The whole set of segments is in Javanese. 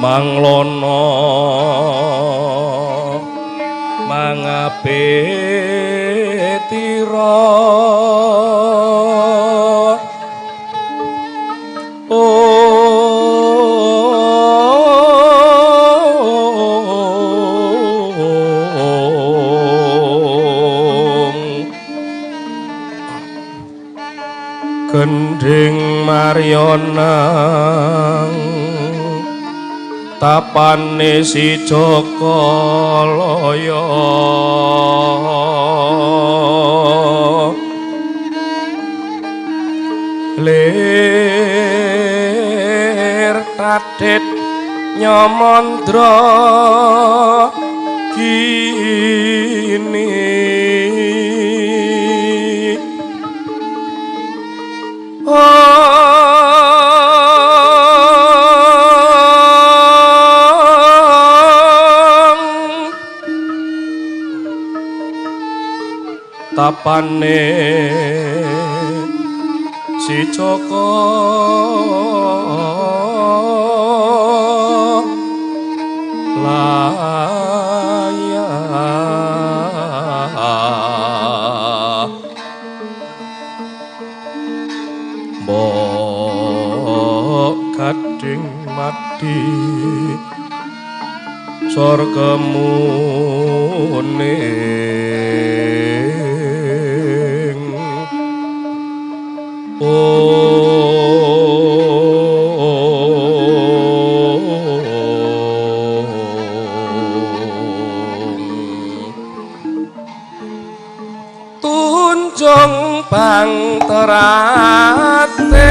Manglono mangape tira Gendhing Maryonang tapane si Joko Loyo lir tadit nyomondro kini tapane si Joko Laya mbok gading mati sorga muning Tunjung bang terate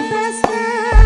Baskara.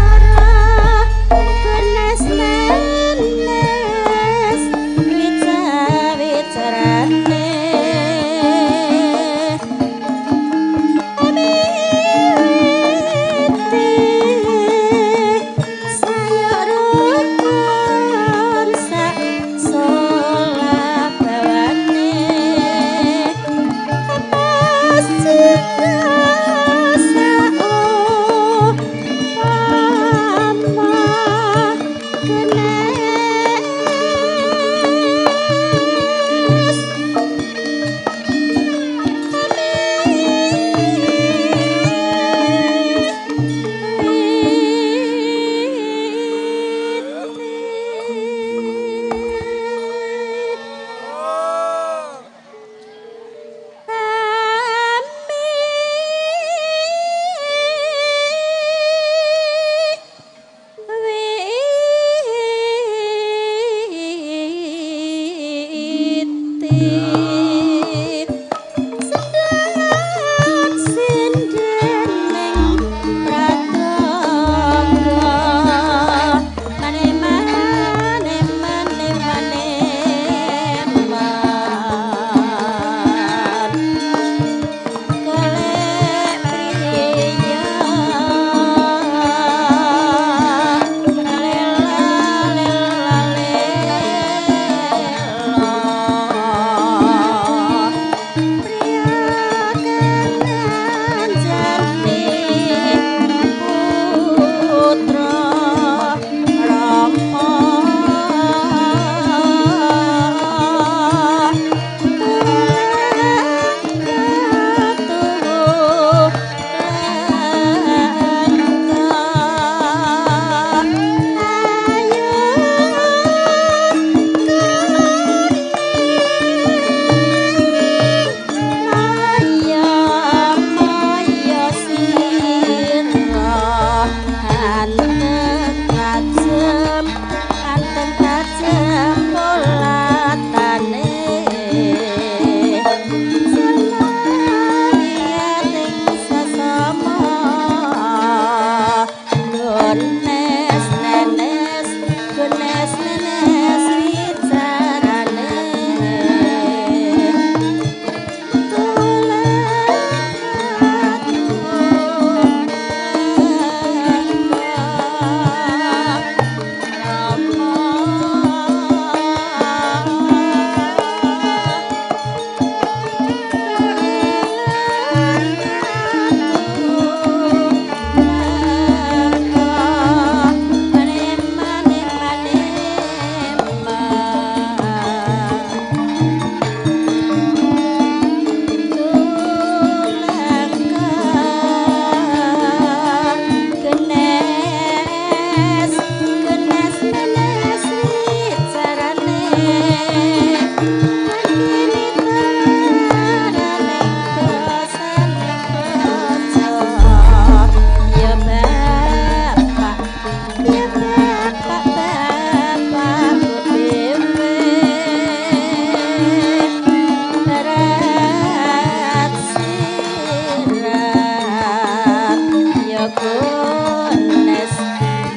Gones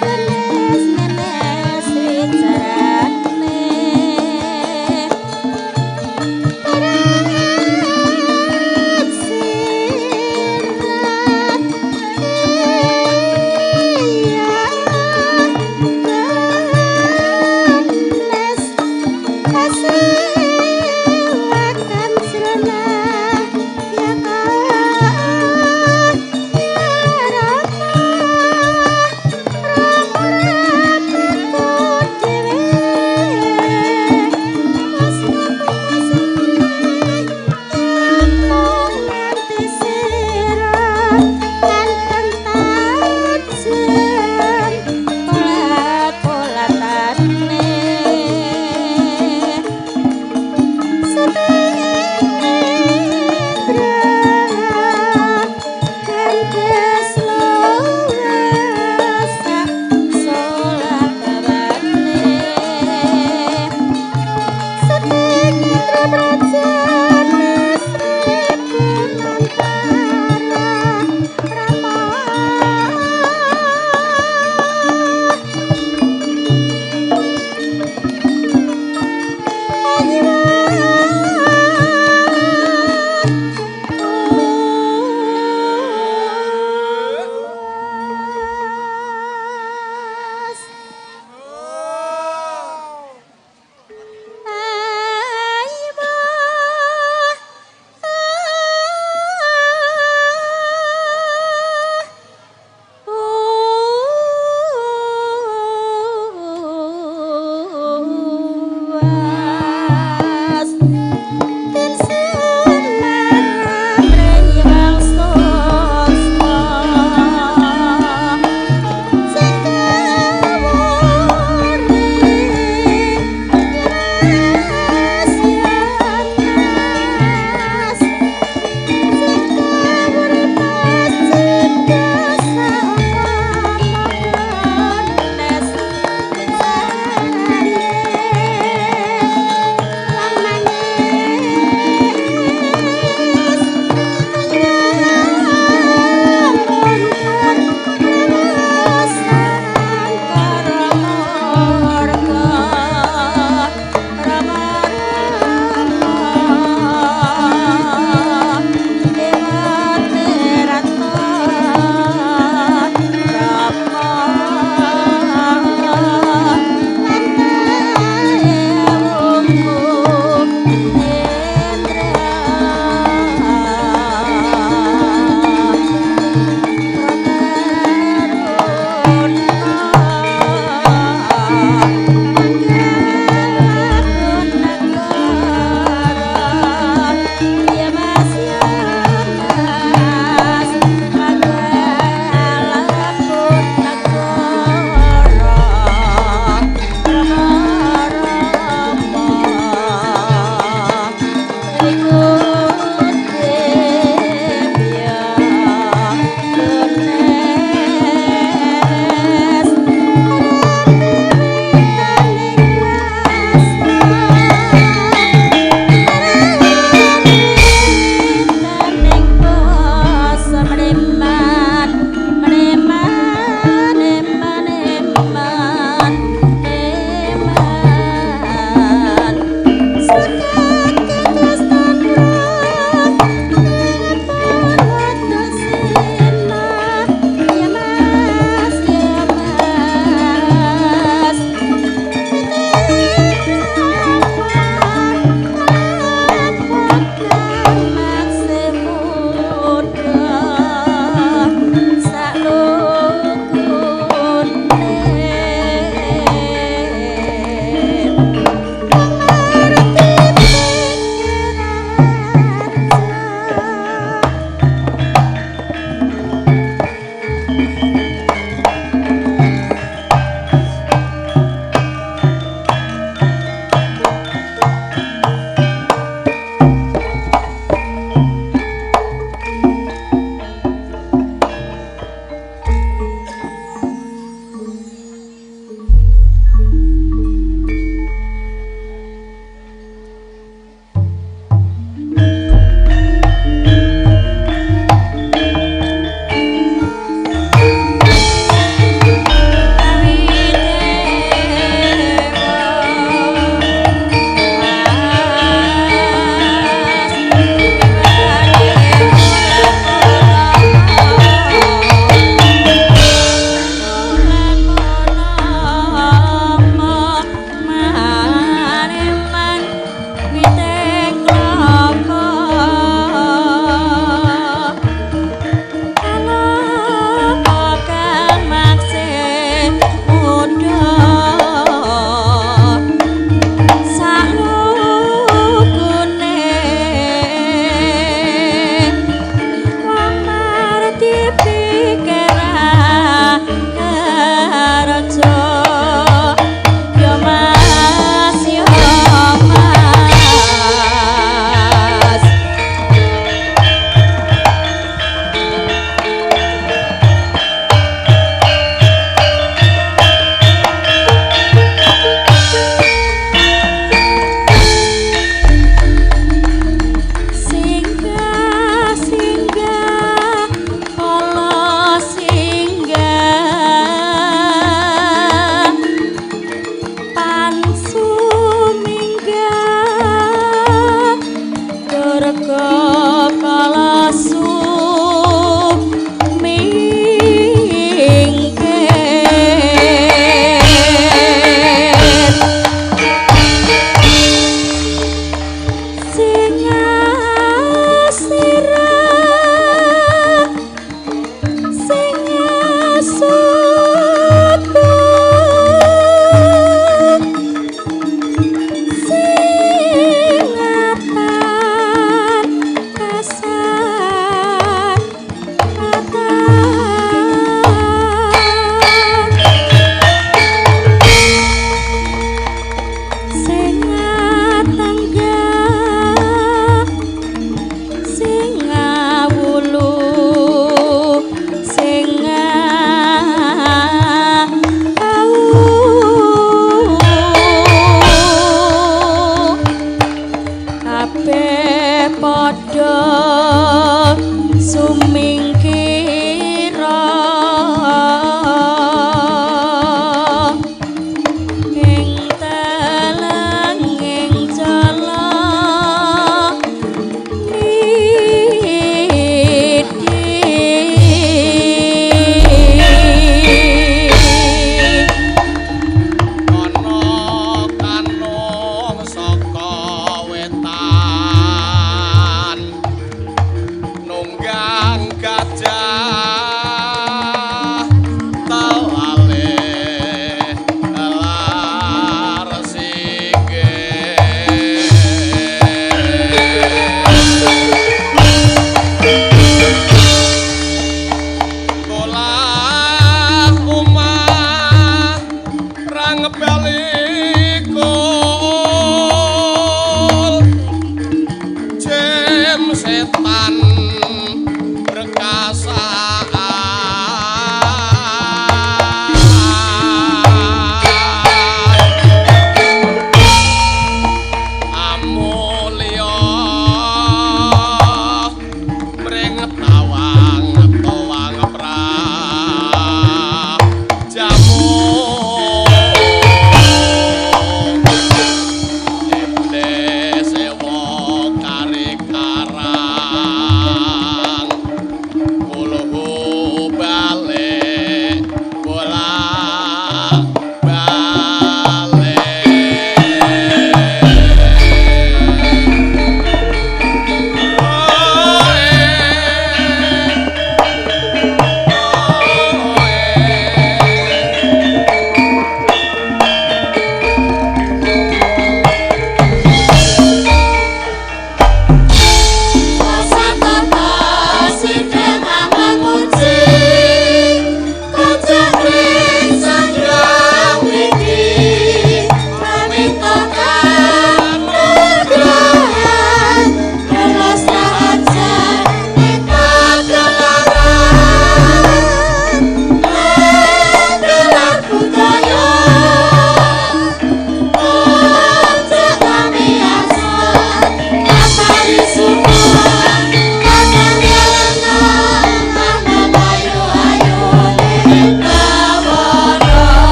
gones nenes wicarane Berat sirat iya gones kasiwakan srana ya ya Rama.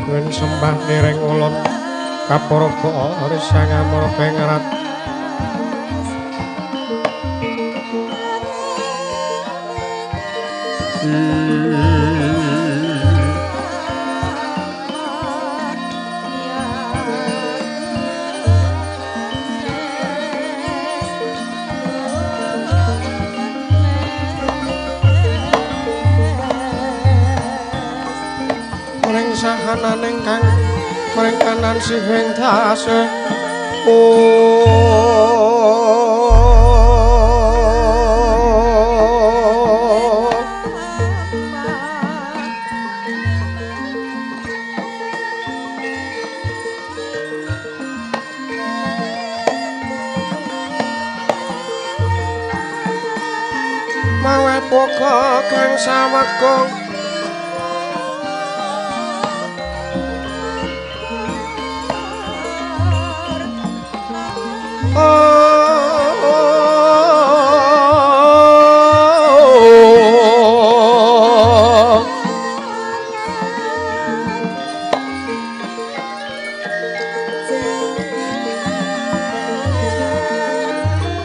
Yen sembah niring ulun kaparaga risang amarga ngerat sahananing kang mring kanan sihing dase mawe poka kang sawegong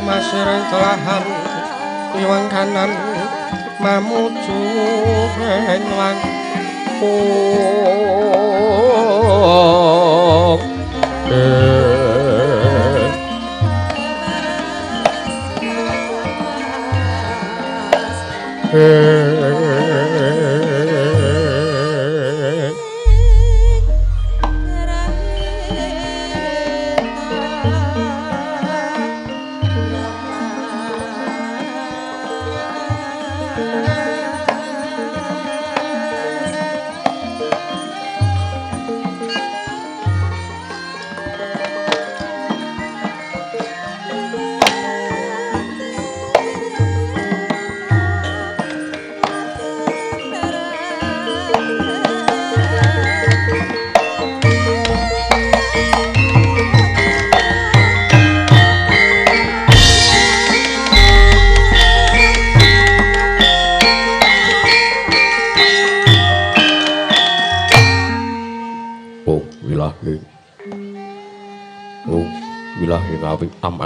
masiring telahan iwang kanan mamuju lang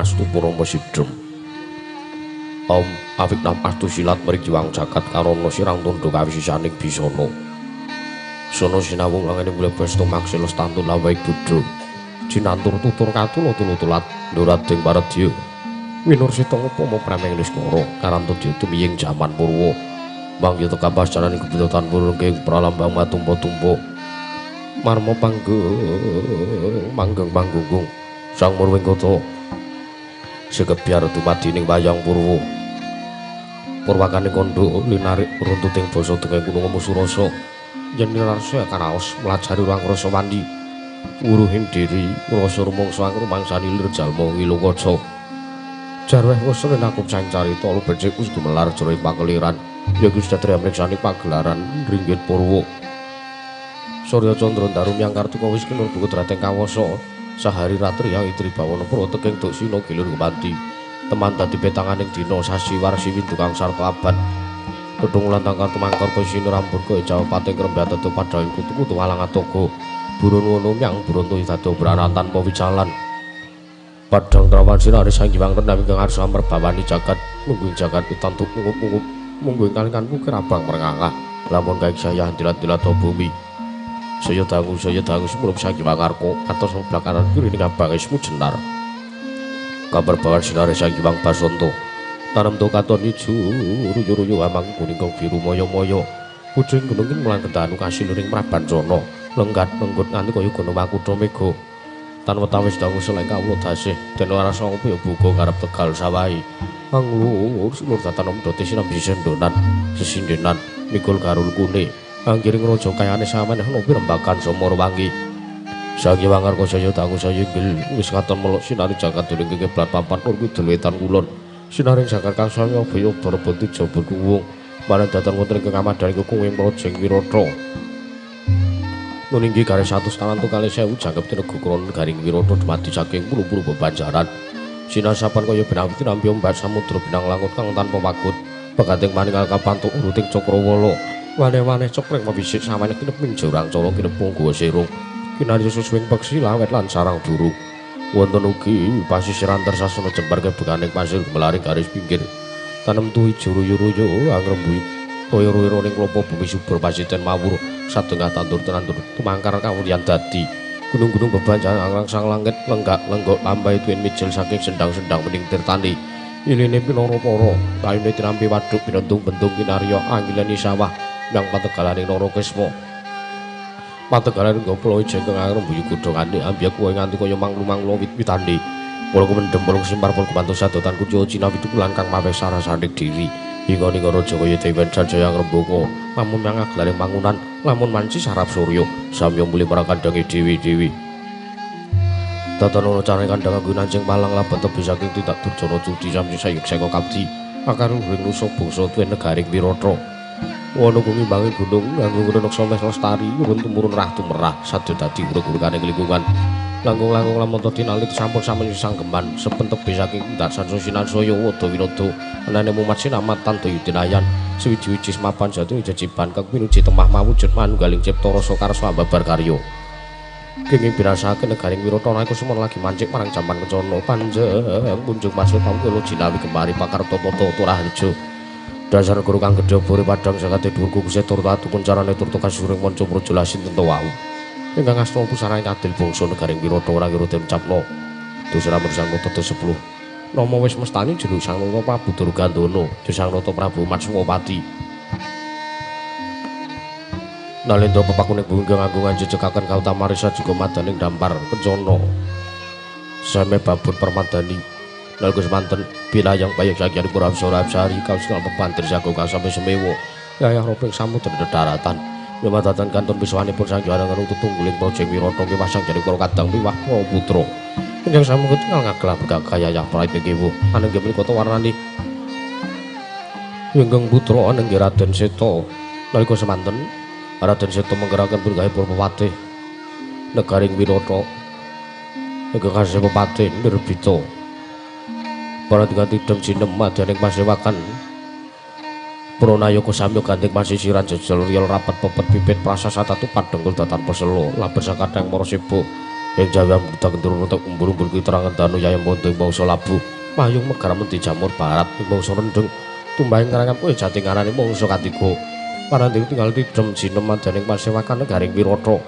Astu purama sidhem. Om awit nam astu silat mring jiwang jagat karana sirang tundha kawisisaning bisana. Sono sinawung langene mlebes tumaksila stantun lawai budha. Cinantur tutur katula tulutulat ndurading paredya. Winursita upama prameng niskara karantadya tumiying jaman purwa. Mangyata kapas jaraning kebutuhan purwa pralambang matumpa-tumpa. Marma panggung manggeng panggunggung sang murwing kota. Sekebyar dumadi ning wayang purwa. Purwakane kandha linarik runtuting basa tenging gunung Musurasa. Yen nirarsa karaos mlajari urang rasa wandi. Wuruhing diri rasa rumangsa angrumangsani lir jalma ngilu kaca. Jarweh wasa nakup sang carita becik wis gumelar jero ing pakeliran. Ya iku satria mriksani pagelaran ringgit purwa. Surya Candra Ndaru Myang Kartika wis kinur buku drateng kawasa. Sahari ratri yang itri bawana purwa teking duksina gilir gumanti. Teman dadi petanganing dina sasi warsi windu kang sarta abad. Kedung lantang kartu mangkor sini rambut kaya jawa pating krembah tetu padhaing kutu-kutu walang atoga. Burun wono myang burun tuh dadi obranan tanpa wicalan. Padhang trawan sinari sang Hyang Rendam ingkang arsa merbawani jagat mungguing jagat pitantuk mungup-mungup mungguing kalikan pukir abang merengangah lamun kaing saya dilat-dilat bumi. Saya dangu sumurup sang Hyang Arka atos sebelah kanan kiri ning abange semu jenar. Kabar bawan sinare sang Hyang Basanta. Tanem to katon ijo ruyu-ruyu amang kuning kang biru moyo-moyo. Pucing gunung mulang kendanu kasiluring Prabancana. Lenggat lenggut nganti kaya gunung Makutha Mega. Tan wetawis dangu seleng kawula dasih den rasa opo ya buka karep Tegal sawahi. Manglur sulur datan omdote sinambi sendonan sesindenan mikul garul kune. Anggiring raja kayane samane ana pirembagan Somorwangi. Sang Hyang Arka saya dangu saya inggil wis katon melok sinari jagat dening kiblat papan nur kidul wetan kulon. Sinaring jagat kang saya baya darabati jaba kuwung. Marang datan wonten ing kamadhan kuwing Prajeng Wirata. Nuninggi garis 100 tangan kalih sewu jangkep tinega kron garing Wirata dumadi saking puru-puru bebanjaran. Sinasapan kaya benang tinampi ombak samudra benang langut kang tanpa wagut. Pegating maningal kapantuk uruting cakrawala. Wane-wane cokreng mabisik sawane kineping jurang cala kinepung guwa sirung. Kinarya susuwing peksi lawet lan sarang burung. Wonten ugi pasisiran tersasana jembar kebekaning pasir gemelaring garis pinggir. Tanem tuwi juru-yuru angrembuhi kaya ning klopo bumi subur pasiten mawur satengah tandur tenandur tumangkar kawuryan dadi. Gunung-gunung bebanjan angrangsang langit lenggak lenggok lambai tuwin mijil saking sendang-sendang bening tirtani. Iline pinara para kayune tinampi waduk binentung-bentung kinarya anggilani sawah yang pategalaning Narakesma. Pategalaning goplo jengkeng angrembuyu godhongane ambyek kowe nganti kaya manglu-manglu wit-witane. Kula kumendhem pulung simpar pun kebantu sadotan kuca cinawi tukulan kang maweh sarasaning diri. Hingga ning raja kaya dewen jaya ngrembaka lamun mangaglaring mangunan lamun manci sarap surya samya mulih marang kandhange dewi-dewi. Tata carane kandhang anggo nancing palang laban tebih saking tindak durjana cudi sami sayuk seka kabdi akar ring nusa bangsa tuwin negaring Wirata. Wana ngimbangi gunung nganggo ngreneksa mes lestari urun tumurun rah tumerah sadya dadi urug-uruganing lingkungan. Langkung-langkung lamun tinalit sampun sami sanggeman sepen tebih saking tindak sansaya sinansaya wada winada anane mumat sinamat tantoyu dinayan suwiji-wiji semapan jati jejiban kang pinuji temah mawujud manunggaling cipta rasa karsa ambabar karya. Kenging binasake negaring Wirata nalika semono lagi mancik marang jaman kencana panjang kunjung masuk pangkula jinawi gemari pakarta tata Turaharja. Dasar guru kang gedhe bore padhang sakate dhuwur kukuse turta kuncarane turta kasuring manca praja lasin tentu wau. Ingkang asta pusarane adil bangsa negaring Wirata ora kira den ucapna. Dosra Sang Nata 10. Nama wis mestani jero Sang Nata Prabu Durgandana, Sang Nata Prabu Matswapati. Nalendra pepakuning bumi ingkang agung anjejekaken kautamarisa juga madaning dampar kencana. Same babut permadani. Nalika semanten bilayang bayang sakyang Purapsara Apsari kausal pepantir jago kang sampe semewa. Yayah roping samudra daratan. Lumadatan kanton piswanipun Sang Hyang Agung tetungguling praja Wirata miwah Sang Jani para kadang miwah para putra. Ingkang sampun ketingal ngagelah bergagah yayah prait ngewu anengge menika warnani Ingkang putra anengge Raden Seta. Nalika semanten Raden Seta menggeraken punggahe para pepatih negaring Wirata. Ingkang kasih pepatih Nirbita. Para diganti dem jinem madyaning pasewakan Pranayaka samya ganting pasisiran jejel riyal rapet pepet pipit prasasatatu padhengkul datan pesela laber sakadang mara seba ing jawi ambuda kendurun untuk umbur-umbur kiterangan danu yayam bondo ing bangsa labu mayung megar menti jamur barat ing bangsa rendeng tumbahing karangan kowe jati ngarani mangsa katiga paranti tinggal tidem jinem madyaning pasewakan negaring Wirata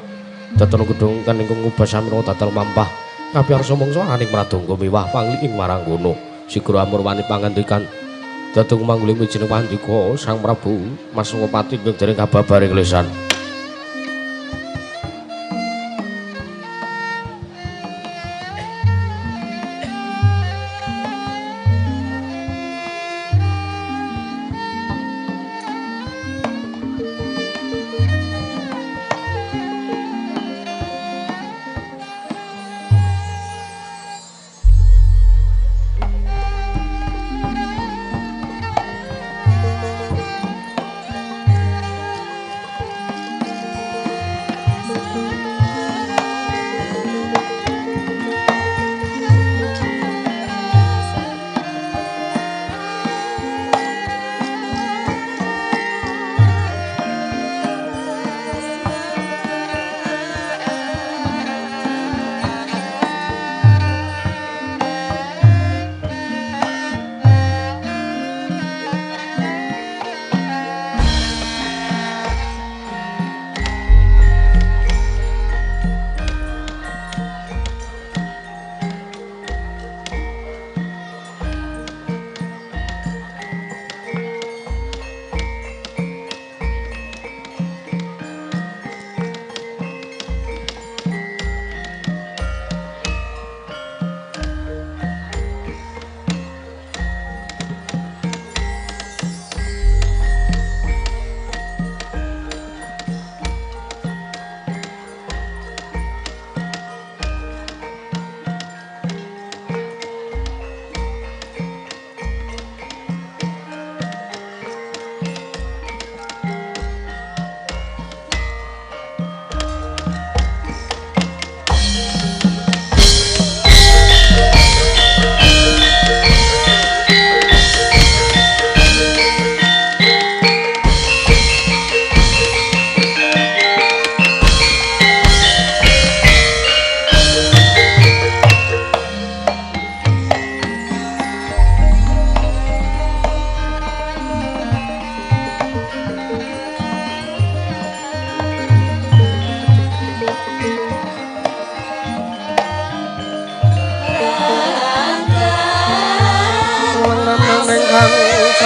datan gedhong kan ingkang ngubah samira tatal mampah kapiyarsa mangsa aning pradangga miwah pangli ing maranggono sigra amurwani pangandikan Datung mangguling wijining pandika Sang Prabu Maswapati ingkang dereng kababaring lesan.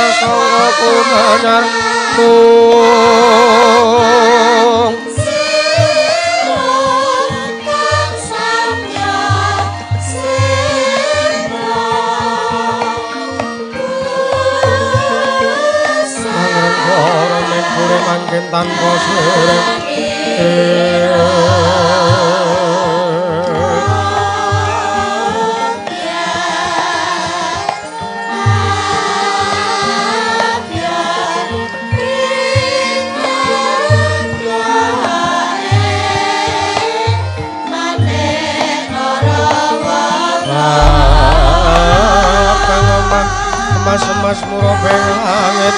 Sasangka kumanyar mung mangken tanpa sore. Emas-emas murabeng langit.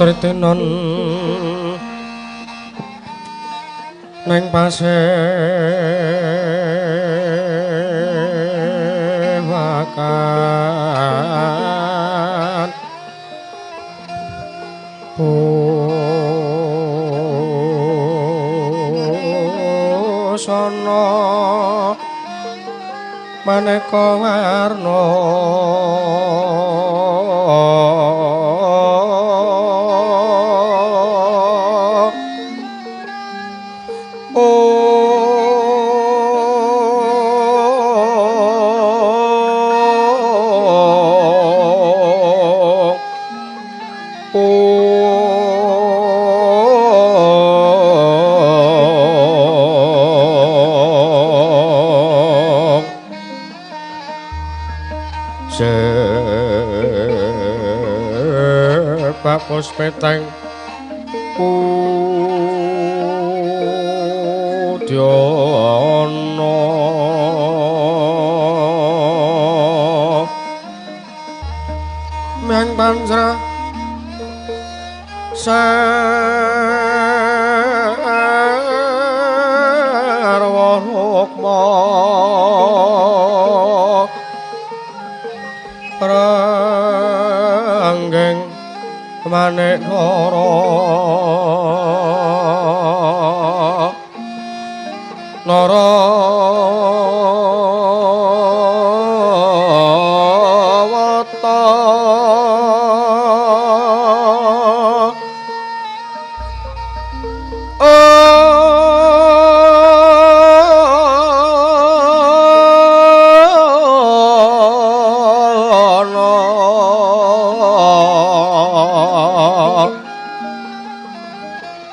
Sritenon neng pasewakan busana maneka warna. Bapos peteng udyana myang panjra sarwa rukma ranggeng manik nara nara wata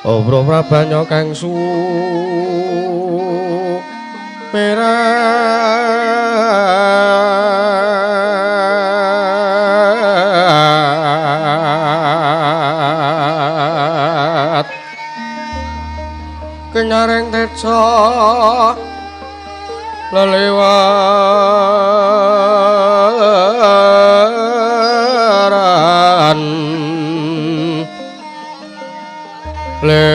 Obro prabanyo kang supirat kenyaring teja lelewaran lir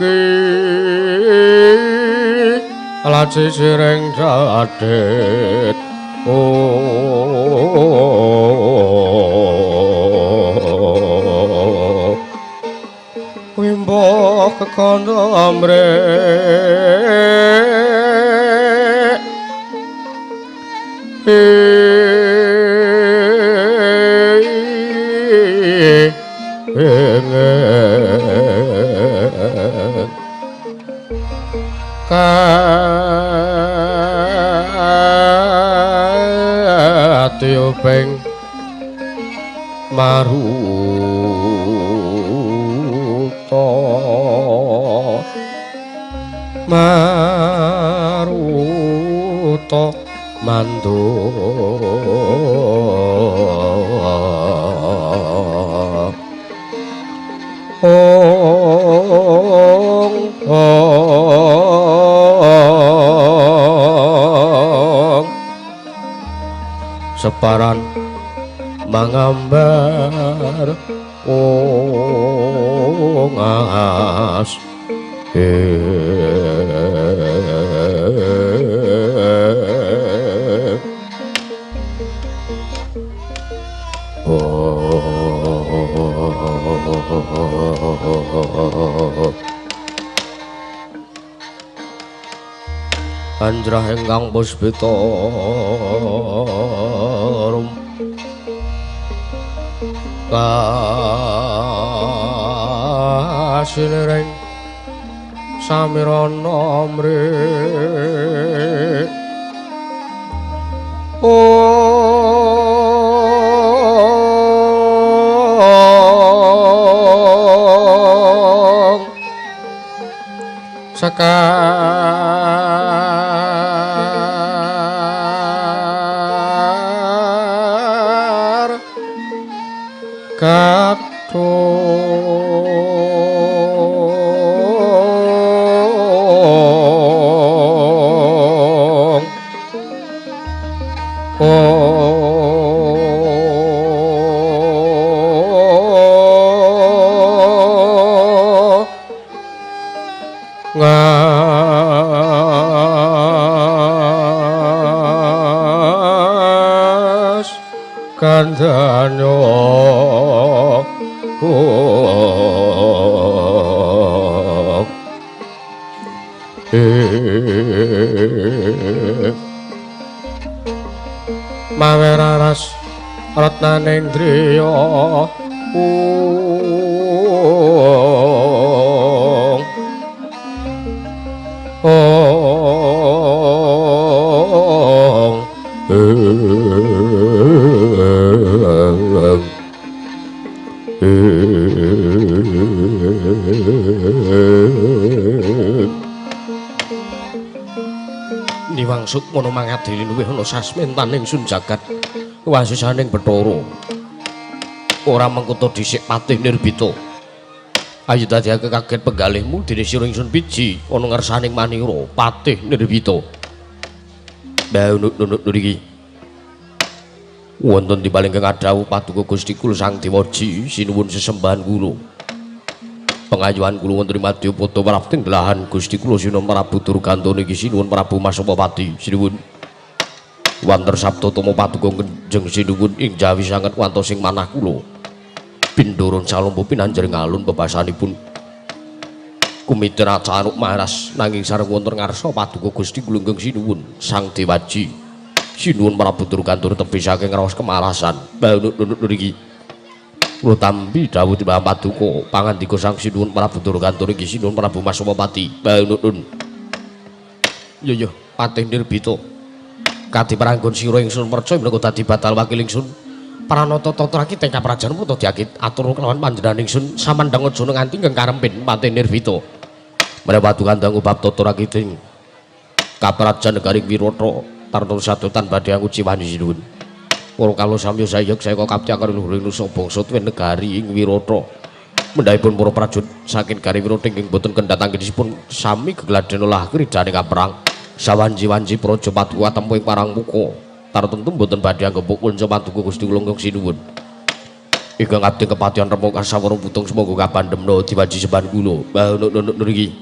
ki laci sireng jadit wimbo kekandha amrih Katiuping maruta maruta mandu ong ong separan mangambar ungas Anjrah ingkang puspita rum kasiliring samirana mrik ong sekar katung oh ngas kandhane mawe raras ratnanendriya ung ong Niwang Sukmana mangadili luwih ana sasmentaning sun jagat wasisaning Bathara. Ora mengkuto dhisik patih Nirbita. Ayo dadekake kaget penggalihmu dene sira ingsun biji ana ngersaning manira patih Nirbita. Mbah nunuk niki. Wonten timbal ingkang adhawuh paduka Gusti kula Sang Dewaji sinuwun sesembahan kula. Pengayuhan kula wonten ing madyapada prapting belahan Gusti kula Sinuwun Prabu Durgantana iki sinuwun Prabu Masapati sinuwun. Wanter sabda tama paduka Kanjeng sinuwun ing jawi sanget wantosing manah kula. Pindurun salombo pinanjer ngalun bebasanipun. Kumitra caruk maras nanging sareng wonten ngarsa paduka Gusti kula ingkang sinuwun Sang Dewaji. Sinuwun Prabu Durgantana tebih saking raos kemalasan. Mbah nunuk niki. Kula tampi dawuh timbang paduka pangandika Sang Sinuwun Prabu Durgantana iki Sinuwun Prabu Masapati. Mbah nunun. Yo yo patih Nirbita. Kadi pranggon sira ingsun percaya menika dadi batal wakil ingsun. Pranata tatra ki teng kaprajan putra diakit atur kelawan panjenengan ingsun samandhang aja nganti ingkang karempin patih Nirbita. Menawa paduka bab tatra ki ing kaprajan negari Wirata tarna sadotan badhe anguciwani sinuwun. Para kala samya sayek saeka kapti karo luhuring nusa bangsa tuwin negari ing Wirata. Mendhahipun para prajurit saking negari Wirata ingkang boten kendhat anggenipun sami gegladhen olah kridane kaperang. Sawanji-wanji praja paduka tempu ing parang muka. Tartemtu boten badhe anggepuk kunca paduka Gusti kula ingkang sinuwun. Ingkang abdi kepatihan remuk kasawara putung semoga kapandhemna diwanji sembahan kula. Mbah nunuk niki.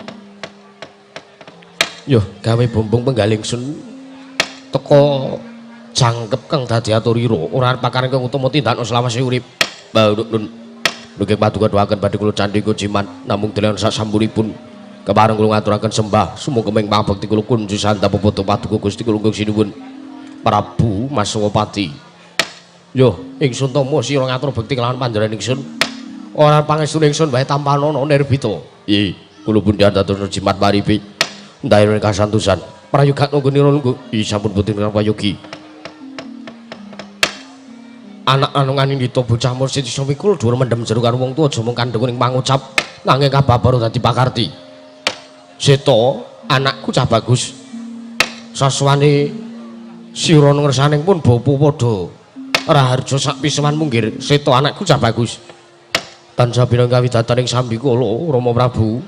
Yo gawe bombong penggalih ingsun teka jangkep kang dadi aturira ora arep pakar ingkang utama tindakno selawase urip. Mbah nun nggih paduka doaken badhe kula candhi jimat namung delengan sasampunipun kepareng kula ngaturaken sembah sumangga ming pangabekti kula kunci sandhap pepodo paduka Gusti kula ingkang sinuwun Prabu Masawapati. Yo ingsun tama sira ngatur bekti kelawan panjenengan ingsun Ora pangestu ingsun wae tampanono Nirbita. Ih, kula pun dados jimat maripi. Ndayono kasantosan. Prayoga nunggu nunggu. Ih, sampun boten prayogi. Anak anu nganindita bocah mursid iso mikul dhuwur mendem jero karo wong tuwa aja mung kandheng ning pangucap nanging kababaro dadi pakarti. Seta anakku cah bagus. Saswane sira ngersaning pun bapa padha raharja sak piseman munggir. Seta anakku cah bagus. Tansah pinang kawidataning sambikala Rama Prabu.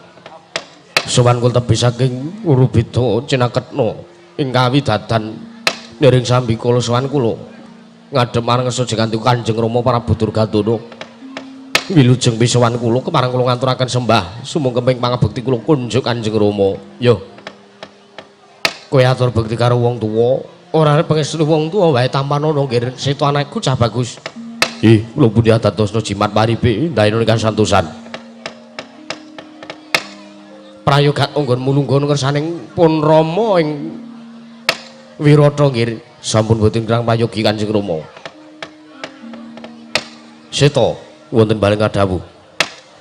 Sowan kula tebih saking Urubeda Cinaketna ing kawidatan niring sambikala sowan kula ngadhep marang ngersa jenengan Kanjeng Rama Prabu Durgandana. Wilujeng pisowan kula kepareng kula ngaturaken sembah sumungkeping pangabekti kula kunjuk Kanjeng Rama. Yo. Kowe atur bekti karo wong tuwa, ora arep pangestu wong tuwa wae tampanono nggir Seta anakku cah bagus. Ih, kula pundi dadosna jimat paripe ndayana kasantosan. Prayoga anggon mulunggon ngersaning pun Rama ing Wirata nggir. Sampun boten kirang prayogi Kanjeng Rama. Seta wonten baleng kadhawuh.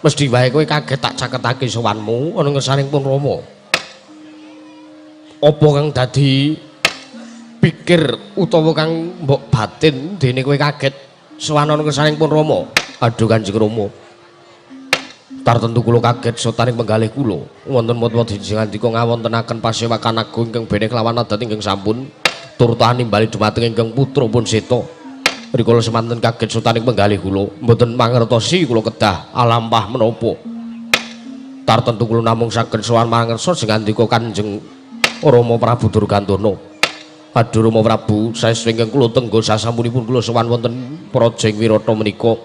Mesthi wae kowe kaget tak caketake sowanmu ana ngersaning pun Rama. Apa kang dadi pikir utawa kang mbok batin dene kowe kaget sowan ana ngersaning pun Rama? Aduh Kanjeng Rama. Tartentu kula kaget sotaning penggalih kula. Wonten mot-mot ngandika ngawontenaken pasewakan agung ingkang beneh kelawan adat ingkang sampun turta nimbali dumateng ingkang putra pun Seta. Rikala semanten kaget sotaning penggalih kula, mboten mangertosi kula kedah alampah menapa. Tartentu kula namung saged sowan mangersa ngandika Kanjeng Rama Prabu Durgandana. Aduh Rama Prabu, saestu ingkang kula tengga sasampunipun kula sowan wonten praja ing Wirata menika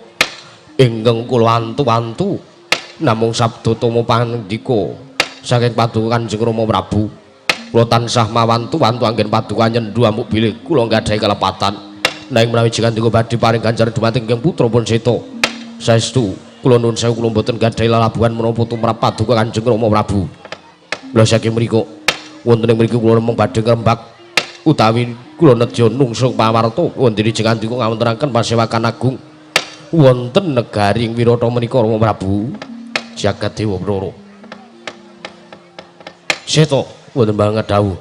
ingkang kula antu-antu namung sabda tama pangandika saking paduka Kanjeng Rama Prabu. Kula tansah mawantu-wantu anggen paduka nyendu amuk bilih kula nggadahi kelepatan. Nanging menawi jengandika badhe paring ganjaran dumateng ingkang putra pun Seta, saestu kula nuwun sewu kula mboten nggadahi lelabuhan menapa tumrap paduka Kanjeng Rama Prabu. Lha saking mriku wonten ing mriki kula namung badhe ngrembak utawi kula nedya nungsung pawarta wonten jengandika ngawontenaken pasewakan agung wonten negari ing Wirata menika Rama Prabu. Jagat Dewa Bathara. Seta wonten banget dawuh.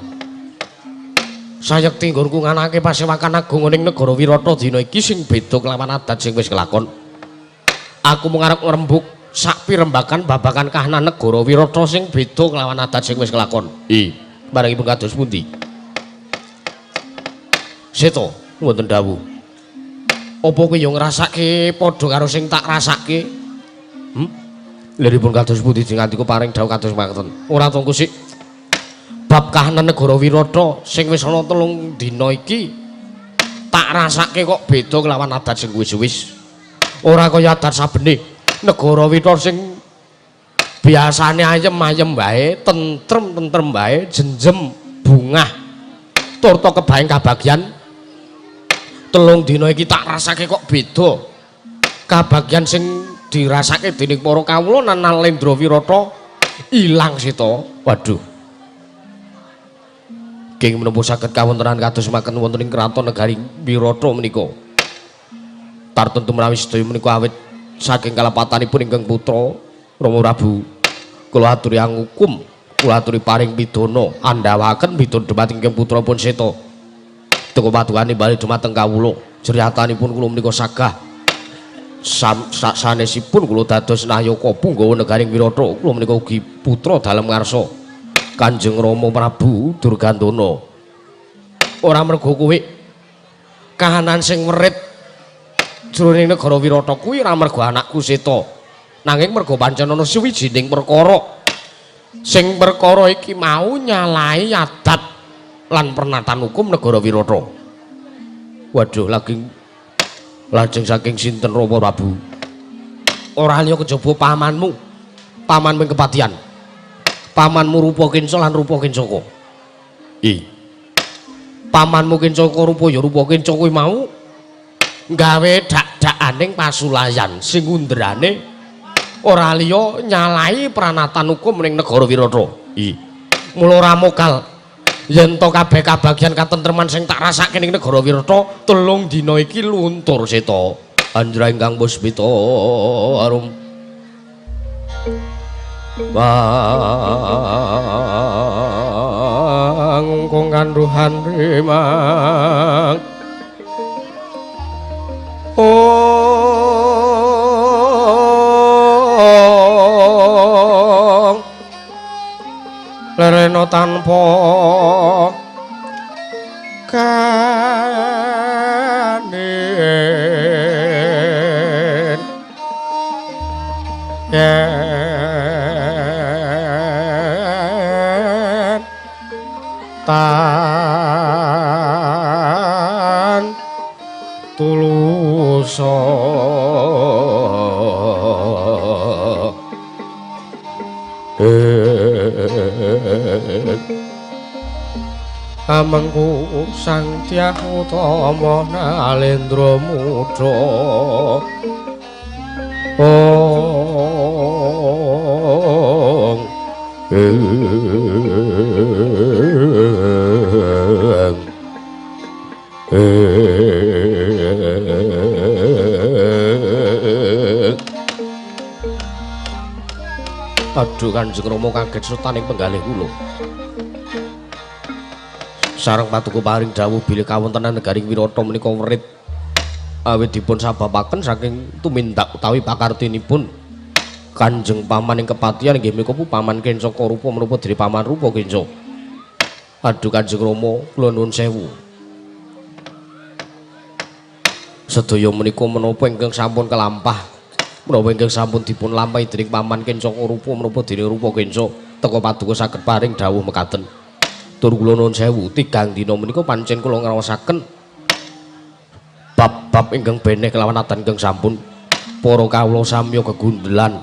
Sayekti nggonku nganake pasewakan agung ning negara Wirata dina iki sing beda kelawan adat sing wis kelakon. Aku mung arep ngrembug sak pirembakan babagan kahanan negara Wirata sing beda kelawan adat sing wis kelakon. Ih, barangipun kados pundi? Seta wonten dawuh. Apa kowe yo ngrasake padha karo sing tak rasake? Liripun kados pundi ngandika paring dawuh kados makaten. Ora tunggu sik. Bab kahanan negara Wirata sing wis ana 3 dina iki tak rasake kok beda kelawan adat sing wis-wis. Ora kaya adat sabene negara Wirata sing biasane ayem-ayem wae, tentrem-tentrem wae, jenjem bungah turta kebaeng kabagyan. 3 dina iki tak rasake kok beda. Kabagyan sing dirasake dening para kawula Nalendra Wirata ilang Seta. Waduh. King menapa saged kawontenan kados makaten wonten ing kraton negari Wirata menika. Tartentu menawi sedaya menika awit saking kalepatanipun ingkang putra Rama Prabu. Kula aturi angukum, kula aturi paring pidana, andhawaken pidana dumateng ingkang putra pun Seta. Teka padukane bali dumateng kawula. Jeriyatanipun kula menika sagah sanesipun kula dados nayaka punggawa negaring Wirata. Kula menika ugi putra dalem ngarsa Kanjeng Rama Prabu Durgandana. Ora mergo kowe kahanan sing werit jroning negara Wirata kuwi ora mergo anakku Seta, nanging mergo pancen ana suwijining perkara. Sing perkara iki mau nyalahi adat lan pernatan hukum negara Wirata. Waduh, lagi lajeng saking sinten Rama Prabu? Ora liya kejaba pamanmu, pamanmu ing kepatihan. Pamanmu rupa Kenca lan rupa Kencaka. Ih. Pamanmu Kencaka rupa ya rupa Kenca kuwi mau gawe dak-dakaning pasulayan sing undrane ora liya nyalahi pranatan hukum ning negara Wirata. Ih. Mula ora mokal yen to kabeh kabagyan katentreman sing tak rasake ning negara Wirata 3 dina iki luntur Seta. Anjra ingkang puspita arum. Wangkung kandhuhan rimang ong lerena tanpa kanin yen tan tulusa amengku Sang Dyah Utama Nalendra Muda ong ing Aduh Kanjeng Rama kaget sutaning penggalih kula. Sareng patuko paring dawuh bilih kawontenan negari Wirata menika werit awit dipun sababaken saking tumindak utawi pakartinipun Kanjeng Paman ing kepatihan inggih menika Paman Kencaka Rupa menapa dene Paman Rupa Kenca. Aduh Kanjeng Rama kula nuwun sewu. Sedaya menika menapa ingkang sampun kelampah, menapa ingkang sampun dipun lampahi dening Paman Kencaka Rupa menapa dene Rupa Kenca teka paduka saged paring dawuh mekaten. Tur kula nuwun sewu, tigang dina menika pancen kula ngraosaken bab-bab ingkang beneh kelawan adan ingkang sampun para kawula samya kegundelan,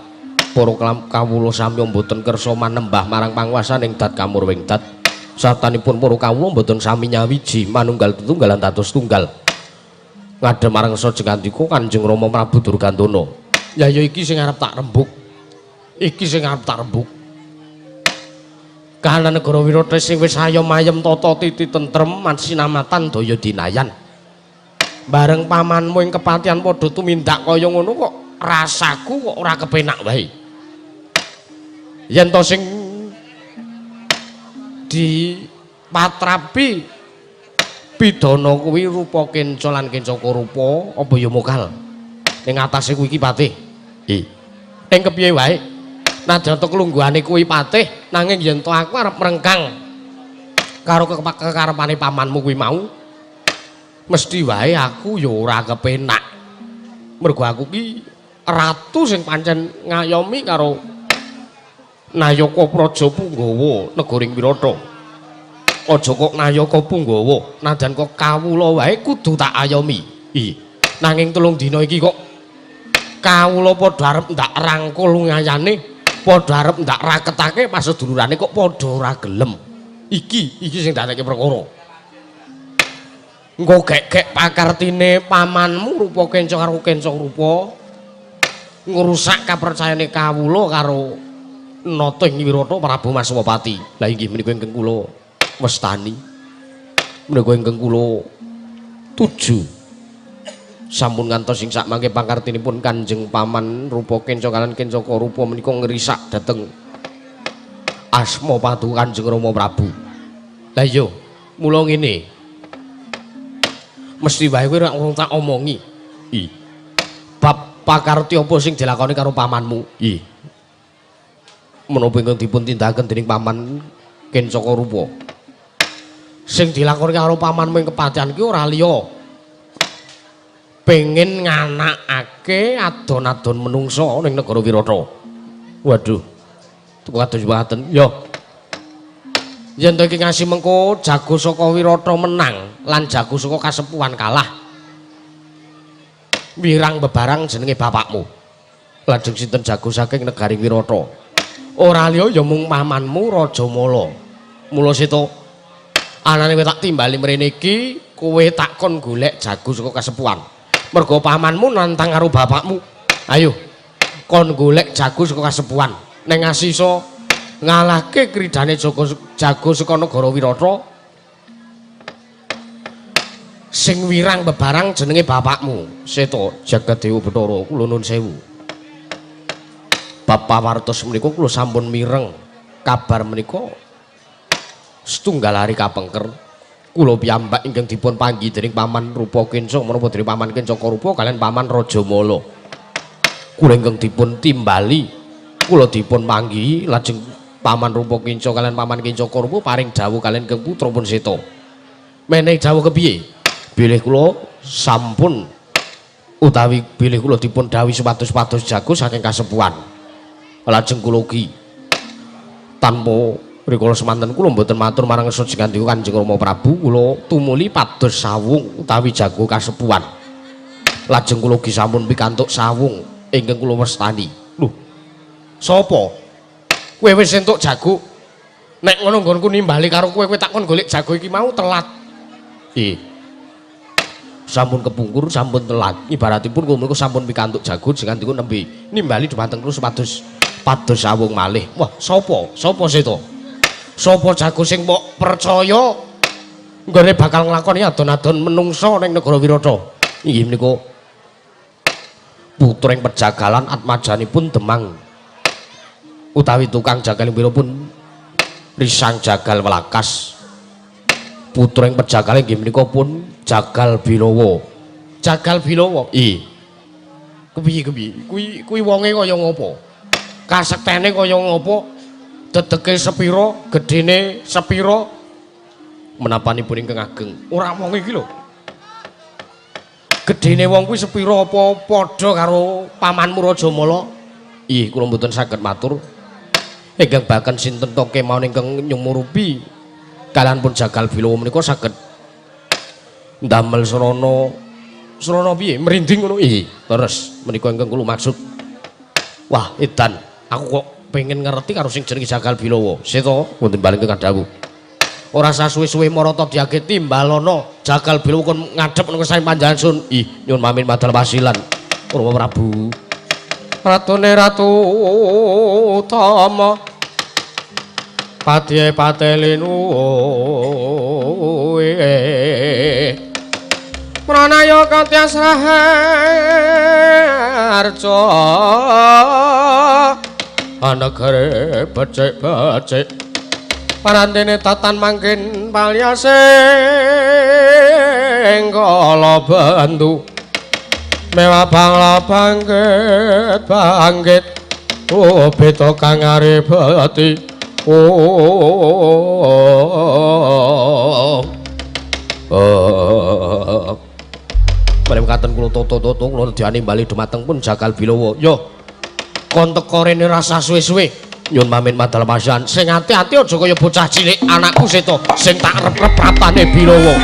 para kawula samya mboten kersa manembah marang panguwasaning dat kamurwing dat. Satanipun para kawula mboten sami nyawiji manunggal tetunggalan dados tunggal. Ngadhem marang sajengandika Kanjeng Rama Prabu Durgandana. Ya ya iki sing arep tak rembug. Iki sing arep tak rembug. Kahanan negara Wirata sing wis ayem-ayem tata titi tentrem mansinamatan daya dinayan. Bareng pamanmu ing kepatihan padha tumindak kaya ngono kok rasaku kok ora kepenak wae. Yen to sing dipatrapi pidana kuwi rupa kenca lan kencaka rupa apa ya mokal. Ning atase kuwi iki patih. Ning kepiye wae? Najan to kelungguhane kuwi patih, nanging yen to aku arep mrengkang karo kekarepane pamanmu kuwi mau, mesti wae aku ya ora kepenak. Mergo aku ki ratu sing pancen ngayomi karo Nayaka Praja Punggawa negaring Wirata. Aja kok Nayaka Punggawa, najan kok kawula wae kudu tak ayomi. Nanging 3 dina iki kok kawula padha arep ndak rangkul ngayane, padha arep ndak raketake pasedulurane kok padha ora gelem. Iki sing dadeke perkara. Engko gek-gek pakartine pamanmu rupa kenca karo kenca rupa ngrusak kapercayane kawula karo nata ing Wirata Prabu Maswapati. Lah inggih menika ingkang kula wastani. Menika ingkang kula tuju. Sampun ngantos ing sakmangke pakartinipun Kanjeng Paman rupa kenca kalian kencaka rupa menika ngrisak dhateng asma padu Kanjeng Rama Prabu. Lah iya, mula ngene. Mesti wae kowe ora urung tak omongi. Bab pakarti apa sing dilakoni karo pamanmu? Menapa ingkang dipun tindakaken dening Paman Kencaka Rupa? Sing dilakoni karo pamanmu ing kepatihan ki ora liya. Pengen nganakake adon-adon menungso ning negara Wirata. Waduh. Tuku kados mekaten. Yo. Yen to iki ngasi mengko jago saka Wirata menang lan jago saka kasepuhan kalah. Wirang bebarang jenenge bapakmu. Lajeng sinten jago saking negari Wirata? Ora liya ya mung pamanmu Rajamala. Mula seta anane kowe tak timbali mrene iki, kowe tak kon golek jago saka kasepuhan. Mergo pamanmu nantang karo bapakmu. Ayo kon golek jago saka kasepuhan. Ning ngasih iso ngalahke kridane jago saka negara Wirata sing wirang bebarang jenenge bapakmu. Seta Jagadewa Bathara kula nuwun sewu. Bab pawartos menika kula sampun mireng kabar menika setunggal hari kapengker kula piyambak ingkang dipun panggih dening Paman Rupa Kenca menapa dening Paman Kenca Karupa kaliyan Paman Rajamala. Kula ingkang dipun timbali kula dipun panggihi lajeng Paman Rupa Kenca kaliyan Paman Kenca Karupa paring dawuh kaliyan Kang Putra pun seta. Menehi dawuh kepiye? Bilih kula sampun utawi bilih kula dipun dawuhi supados-pados jago saking kasepuhan. Lajeng kula ugi tanpa rikala semanten kula mboten matur marang sajengandika Kanjeng Rama Prabu, kula tumuli pados sawung utawi jago kasepuhan. Lajeng kula ugi sampun pikantuk sawung ingkang kula wastani. Lho, sapa? Kowe wis entuk jago? Nek ngono nggonku nimbali karo kowe, kowe tak kon golek jago iki mau telat. Sampun kepungkur, sampun telat. Ibaratipun kula menika sampun pikantuk jago jenengan nembe nimbali dhumateng kula supados pados sawung malih. Wah, sapa? Sapa seta? Sapa jago sing mbok percaya nggone bakal nglakoni adon-adon menungsa ning negara Wirata? Inggih menika putra ing pejagalan atmajanipun Demang utawi tukang jagal pun Risang Jagal Welakas. Putra ing pejagale inggih menika pun Jagal Bilawa. Jagal Bilawa. Ih. Kepiye kepiye? Kuwi kuwi wonge kaya ngopo? Kasektene kaya ngopo? Dedeke sepira, gedene sepira? Menapanipun ingkang ageng. Ora wong iki lho. Gedene wong kuwi sepira apa padha karo pamanmu Rajamala? Ih, kula mboten saged matur. Ingkang baken sinten to kemawon ingkang nyumurupi kalian pun Jagal Bilawa menika saged ndamel srana srana piye merinding ngono. Ih, terus menika ingkang kula maksud. Wah, edan, aku kok pengen ngerti karo sing jenenge Jagal Bilawa. Seta wonten paling ingkang dawuh. Ora sasuwe-suwe marata diage timbalana Jagal Bilawa kon ngadhep nang sae panjenengan sun. Ih, nyuwun pamit madal wasilan. Rama Prabu. Ratune Ratu Utama Patihe patelinu Pranaya katyas raharja anegare becik-becik parantene tatan mangkin palyasing kala bantu mewah bangla bangkit bangkit oh beta kang arepati. Oh, oh, mremkaten kula toto-toto kula diani bali dumateng pun Jagal Bilawa. Yo, kon teko rene rasa suwe-suwe. Nyun pamit madal pasian. Sing ati-ati aja kaya bocah cilik anakku seta sing tak rep-rep ratane Bilawa.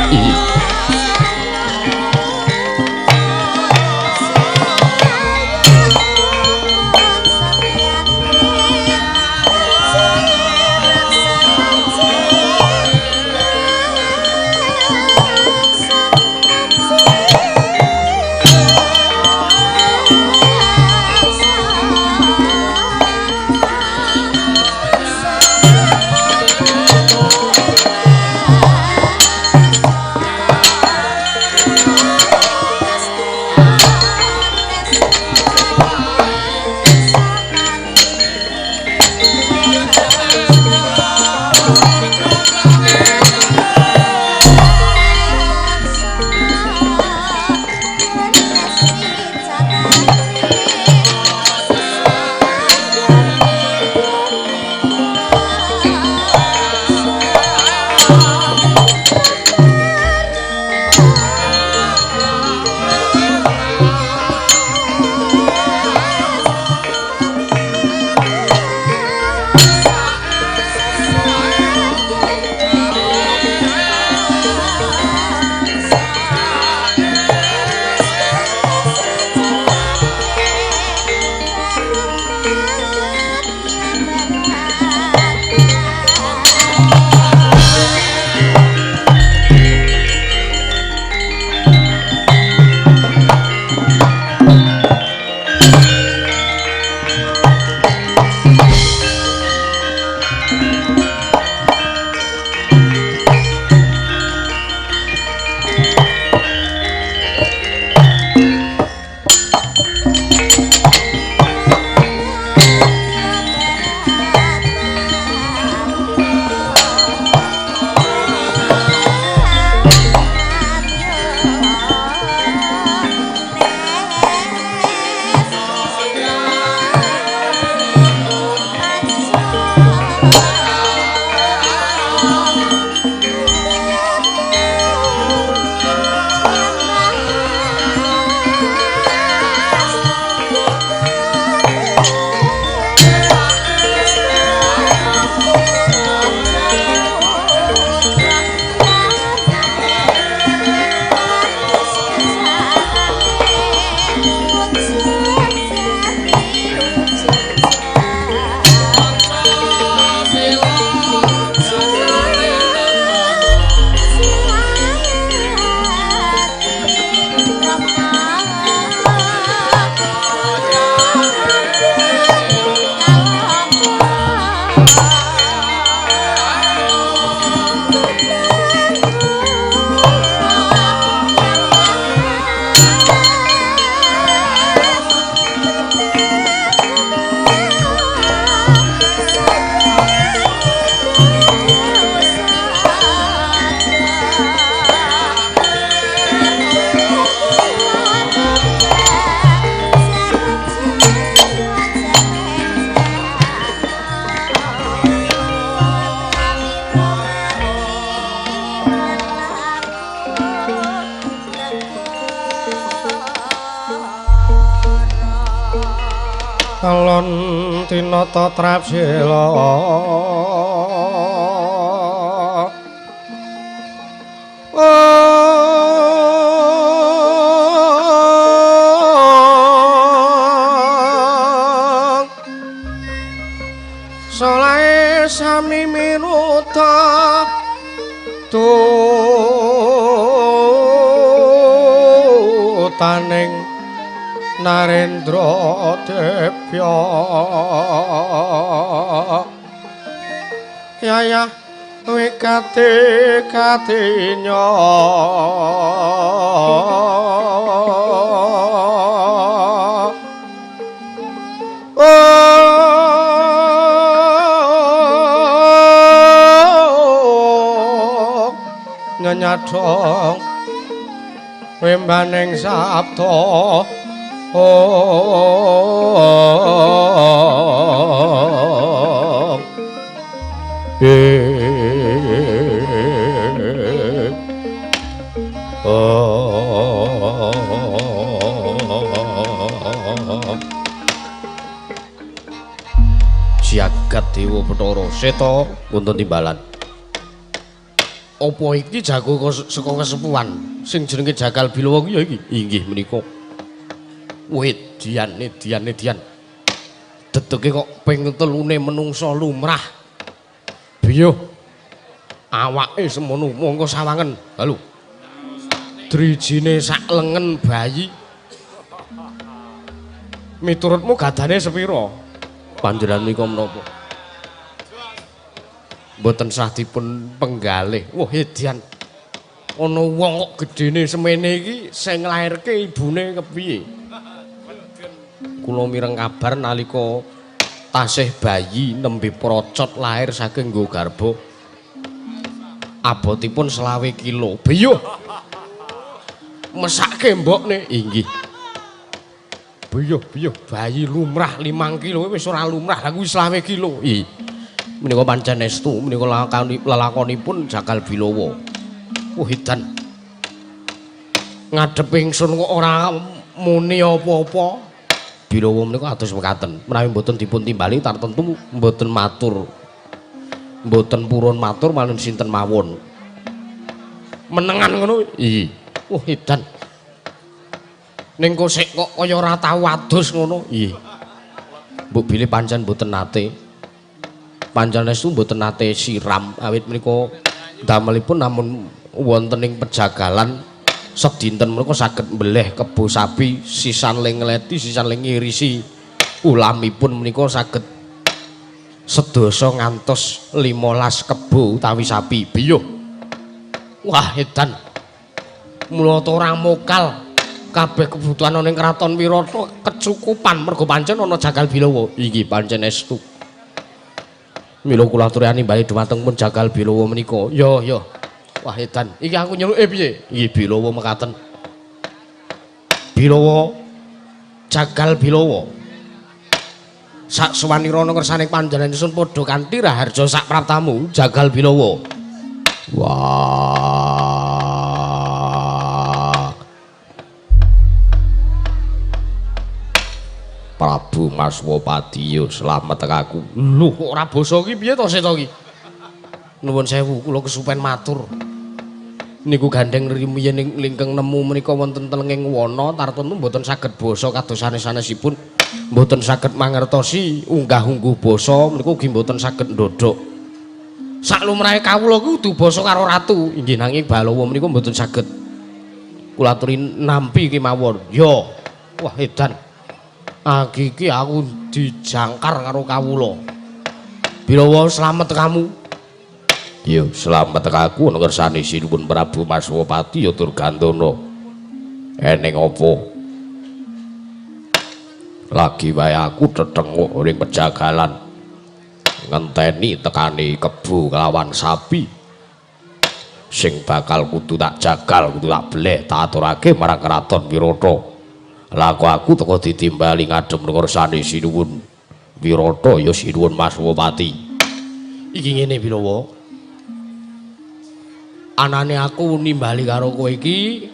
Alon tinata trapsila Solae sami miruta tutaning Narendra Debya Yaya wikate katinya Nyadong wembaning sabda Jagat Dewa Bathara Seta wonten timbalan. Apa iki jago saka kesepuhan sing jenenge Jagal Bilawa ki ya iki? Inggih menika. Wedian edian edian. Dedege kok ping telune menungsa lumrah. Biyuh. Awake semono mongko sawangen. Halo. Drijine sak lengen bayi. Miturutmu gadane sepira? Panjenengan menika menapa? Mboten sah dipun penggalih. Wah, edian. Ana wong kok gedene semene iki sing nglairke ibune kepiye? Kula mireng kabar nalika tasih bayi nembe procot lahir saking nggo garba. Abotipun 25 kilo. Biyuh. Mesake mbokne. Inggih. Biyuh, biyuh bayi lumrah 5 kilo wis ora lumrah, lha kuwi 25 kilo. Ih. Menika pancen estu menika lelakonipun Jagal Bilawa. Wah, edan. Ngadhep ingsun kok ora muni apa-apa. Bilawa menika atos mekaten. Menawi mboten dipun timbali tartemtu mboten matur. Mboten purun matur malih sinten mawon. Menengan ngono. Ih. Wah, edan. Ning kosek kok kaya ora tau adus ngono. Ih. Mbok bilih pancen mboten nate. Panjenengan estu mboten nate siram awit menika damelipun namun wonten ing pejagalan sedinten menika saged mbeleh kebo sapi sisan le ngleti sisan le ngirisi ulamipun menika saged sedasa ngantos 15 kebo utawi sapi. Biyuh. Wah, edan. Mula ta ora mokal kabeh kebutuhan ana ing kraton Wirata kecukupan mergo pancen ana Jagal Bilawa. Inggih pancen estu. Mila kula aturani bali dhumateng pun Jagal Bilawa menika. Yo yo. Wah edan. Iki aku nyeluke piye? Nggih Bilawa mekaten. Bilawa Jagal Bilawa. Sak suwanira ngersane panjenengan padha kanthi raharja sak praptamu Jagal Bilawa. Wah. Prabu Maswapati yo slamet aku. Lho kok ora basa iki piye to Seta iki? Nuwun sewu kula kesupen matur. Niku gandeng rumiyin lingkeng nemu menika wonten telenging wana tartemtu mboten saged basa kados sanes-sanesipun. Mboten saged mangertosi unggah-ungguh basa menika ugi mboten saged ndhodhok. Saklumrahe kawula kudu basa karo ratu. Inggih nanging Balawa menika mboten saged. Kula aturi nampi kemawon. Yo. Wah edan. Agi iki aku dijangkar karo kawula. Bilawa slamet kamu. Yo slamet aku ana kersane Sinuwun Prabu Maswapati ya Durgandana. Eneng apa? Lagi wae aku tetenguk ning pejagalan. Ngenteni tekane kebo kelawan sapi. Sing bakal kudu tak jagal, kudu tak beleh, tak aturake marang kraton Wirata. Lah kok aku teko ditimbali ngadhep ngersane Sinuwun Wirata ya Sinuwun Maswapati. Iki ngene Bilawa. Anane aku nimbali karo kowe iki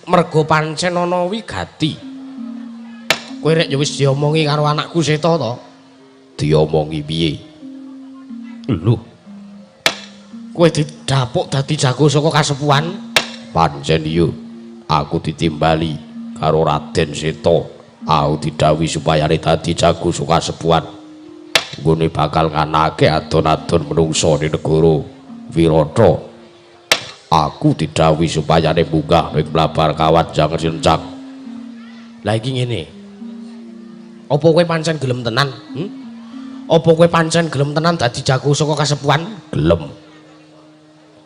mergo pancen ana wigati. Kowe rek ya wis diomongi karo anakku Seta to? Diomongi piye? Lho. Kowe didapuk dadi jago saka kasepuhan? Pancen iya. Aku ditimbali karo Raden Seta. Aku didhawuhi supaya dadi jago saka kasepuhan. Nggone bakal nganake adon-adon menungsa ning negara Wirata. Aku didhawuhi supaya munggah ning Blabar Kawat jangan sincak. Lah iki ngene. Apa kowe pancen gelem tenan? Apa kowe pancen gelem tenan dadi jago saka kasepuhan? Gelem.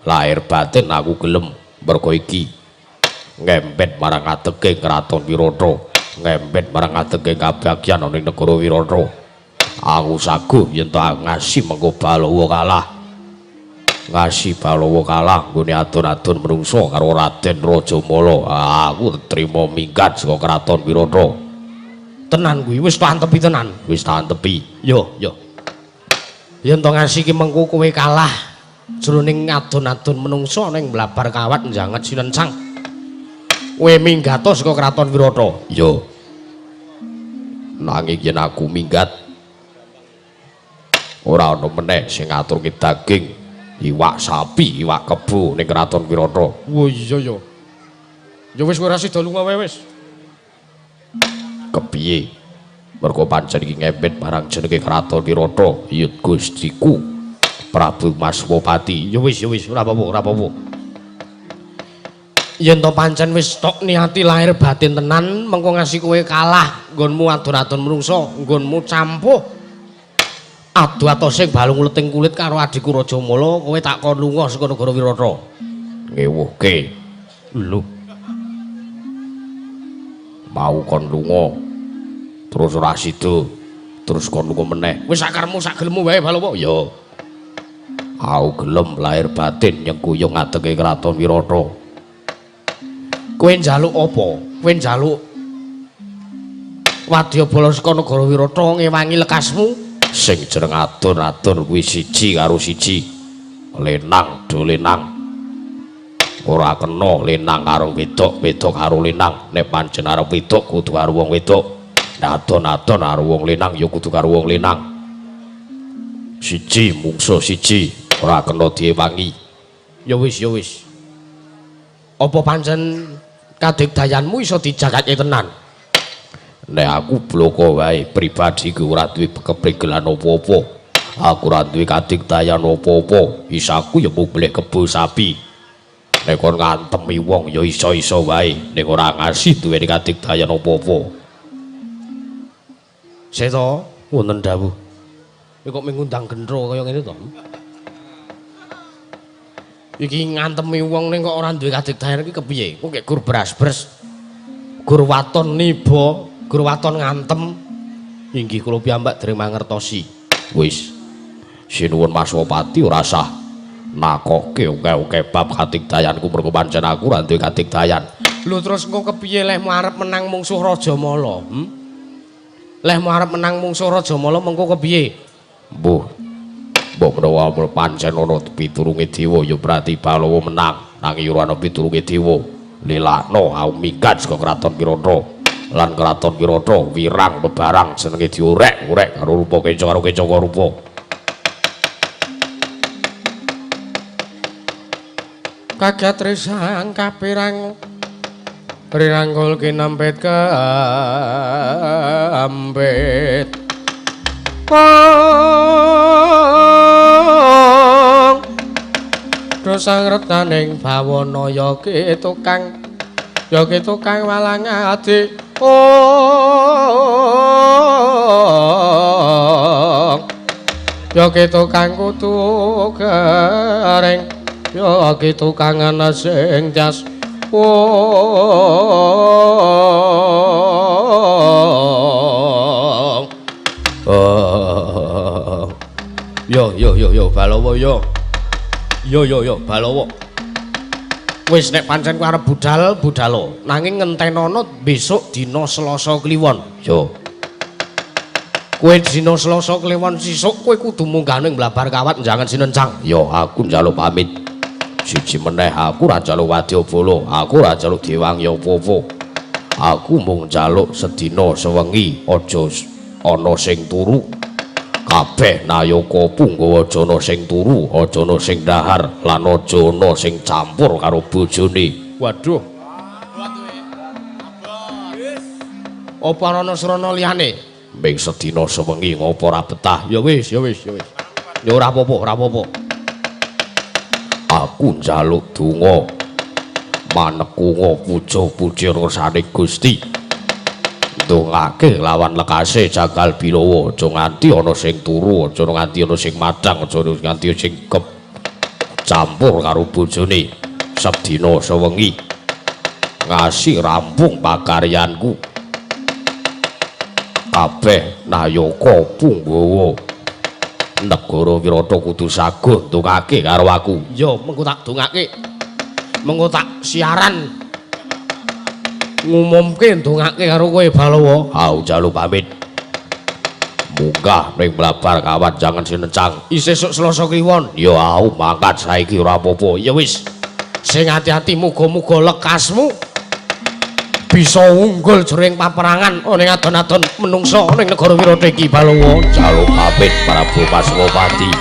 Lahir batin aku gelem mergo iki ngembet marang ngadege kraton Wirata, ngembet marang ngadege kabagyan ning negara Wirata. Aku saguh yen tak ngasi mengko Balawa kalah. Ngasi Balawa kalah nggone adon-adon menungsa karo Raden Rajamala. Aku trima minggat saka kraton Wirata. Tenan kuwi wis tantepi tenan. Wis tantepi. Yo, yo. Yen to ngasi ki mengko kowe kalah jroning adon-adon menungsa ning Blabar Kawat njanget sinencang. Kowe minggato saka kraton Wirata. Yo. Nanging yen aku minggat ora ana meneh sing ngaturke daging iwak sapi, iwak kebo ning kraton Wirata. Wo iya ya. Ya wis kowe ora sida lunga wae wis. Kepiye? Mergo pancen iki ngembet barang jenenge kraton Wirata, ya Gustiku Prabu Maswapati. Ya wis, ya wis, ora apa-apa, ora apa-apa. Yen to pancen wis tok niati lahir batin tenan, mengko ngasi kowe kalah nggonmu adon-adon menungsa, nggonmu campuh adu atose balung uleting kulit karo adhiku Rajamala, kowe tak kon lunga saka negara Wirata. Ngewuhke. Lho. Mau kon lunga terus ora sida, terus kon lunga meneh. Wis sakarmu sak gelemmu wae Balawa. Ya. Aku gelem lahir batin nyengkuyung ngadege kraton Wirata. Kowe njaluk apa? Kowe njaluk wadyabala saka negara Wirata ngewangi lekasmu? Sing jeneng adon-adon kuwi siji karo siji. Lenang do lenang. Ora kena lenang karo wedok, wedok karo lenang. Nek pancen arep wedok kudu karo wong wedok. Nek adon-adon karo wong lenang ya kudu karo wong lenang. Siji mungsuh siji, ora kena diewangi. Ya wis, ya wis. Apa pancen kadigdayanmu iso dijagatke tenan? Nek aku bloko wae pribadi ku ora duwe keprigelan apa-apa. Aku ora duwe kadigdayan apa-apa. Isaku ya mung blek kebo sapi. Nek kon ngantemi wong ya iso-iso wae, nek ora ngasih duweni kadigdayan apa-apa. Seta, wonten dawuh. Kowe kok mengundang gendro kaya ngene to? Iki ngantemi wong ning kok ora duwe kadigdayan iki kepiye? Kok gek gur bras-bres. Gur waton niba, gur waton ngantem. Inggih kula piyambak dereng mangertosi. Wis. Sinuwun Maswapati ora sah nakoke oke-oke bab kadigdayanku mergo pancen aku ora duwe kadigdayan. Lho terus engko kepiye lehmu arep menang mungsuh Rajamala? Lehmu arep menang mungsuh Rajamala mengko kepiye? Mbuh. Mbok menawa pancen ana piturunge dewa ya berarti Balawa menang. Nanging ora ana piturunge dewa. Lilakno aku minggat saka kraton Wirata. Lan kraton Wirata wirang bebarang jenenge diorek-orek karo rupa keca karo keca rupa. Kaget risang kapirang rirangkul kinempit keambit. Wong dosang retaning bawana ya ki tukang walang adi. Wong ya ki tukang kutu garing, ya ki tukang ana sing jas. Wong Yo yo yo yo Balawa yo. Yo yo yo Balawa. Wis nek pancen kowe arep budal, budalo. Nanging ngentenono besok dina Selasa Kliwon. Yo. Kowe dina Selasa Kliwon sesuk kowe kudu munggah ning Blabar Kawat njangan sinencang. Yo aku njaluk pamit. Siji meneh aku ora njaluk wadyabala, aku ora njaluk diwangi apa-apa. Aku mung njaluk sedina sewengi aja ana sing turu. Kabeh nayaka punggawa aja ana sing turu, aja ana sing dahar lan aja ana sing campur karo bojone. Waduh. Apa ana srana liyane? Ming sedina sewengi ngopo ora betah? Ya wis, ya wis, ya wis. Ya ora apa-apa, ora apa-apa. Aku njaluk donga manekunga puja-puji ngersane Gusti. Ndongake lawan lekase Jagal Bilawa, aja nganti ana sing turu, aja nganti ana sing madang, aja nganti sing campur karo bojone. Sedina sewengi ngasi rampung pakaryanku. Kabeh nayaka punggawa negara Wirata kudu saguh ndongake karo aku. Ya mengko tak dongake. Mengko tak siaran ngumumke ndongake karo kowe Balawa. Au njaluk pamit. Munggah ning mlabar kawat jangan sinencang. Isih esuk Selasa Kliwon. Ya au mangkat saiki ora apa-apa. Ya wis. Sing ati-ati, muga-muga lekasmu bisa unggul jroning paperangan ana ing adon-adon menungsa ning negara Wirata iki Balawa. Njaluk pamit Prabu Paswapati.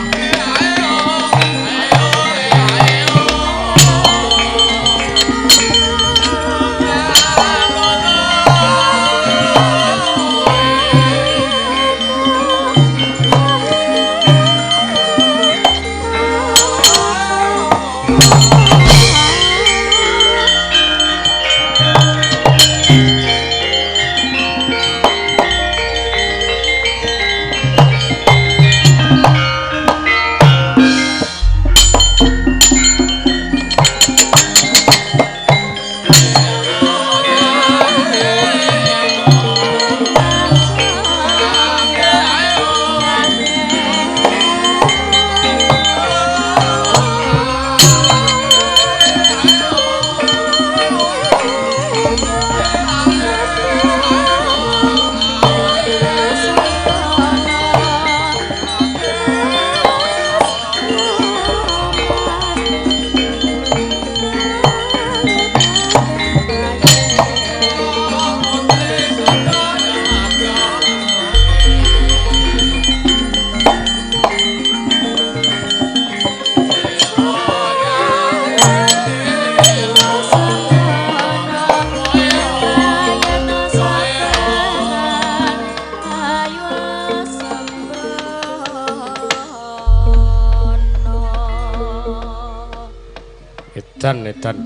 Edan edan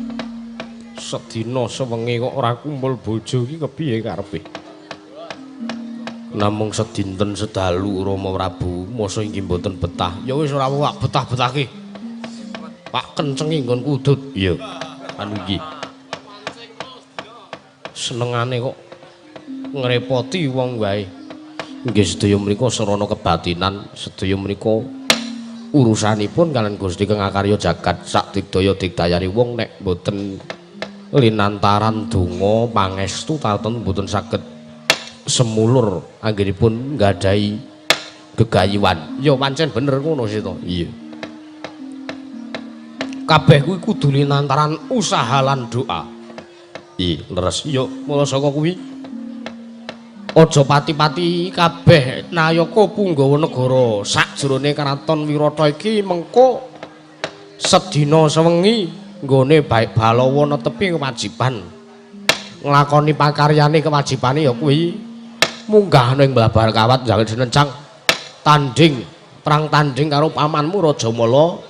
sedina sewengi kok ora kumpul bojo iki kepiye karepe? Namung sedinten sedalu Rama Prabu, masa inggih mboten betah. Ya wis ora apa-apa, betah-betahke. Pak kencengi nggon kudut. Iya. Anu iki. Senengane kok ngrepoti wong wae. Nggih sedaya menika sarana kebatinan, sedaya menika urusanipun kalian Gusti Kang Akarya jagat sak digdaya digdayani wong nek mboten linantaran donga pangestu taten mboten saged semulur anggenipun nggadahi gegayuhan. Ya pancen bener ngono sih to. Iya. Kabeh kuwi kudu linantaran usaha lan doa. Iya, leres. Ya mula saka kuwi aja pati-pati kabeh nayaka punggawa negara sakjroning kraton Wirata iki mengko sedina sewengi nggone baik Balawa netepi kewajiban nglakoni pakaryane kewajibane ya kuwi munggah ning Blabar Kawat jangan dinencang tanding perang tanding karo pamanmu Rajamala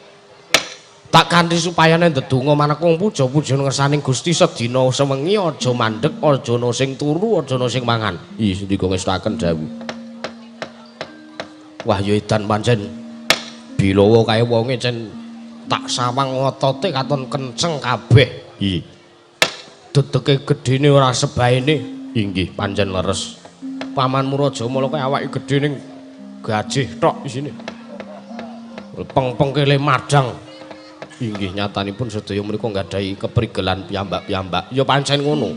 tak kanthi supayane ndedonga manekung puja-puja ngersaning Gusti sedina sewengi aja mandeg aja ana sing turu aja ana sing mangan. Ih sendika ngestaken dawuh. Wah ya edan pancen Bilawa kae wonge cen tak sawang otote katon kenceng kabeh. Ih dedeke gedene ora sebaene. Inggih pancen leres. Pamanmu Rajamala kae awake gedhe ning gajih tok isine. Peng-pengkele madang. Inggih nyatanipun sedaya menika nggadahi keprigelan piyambak-piyambak. Ya pancen ngono.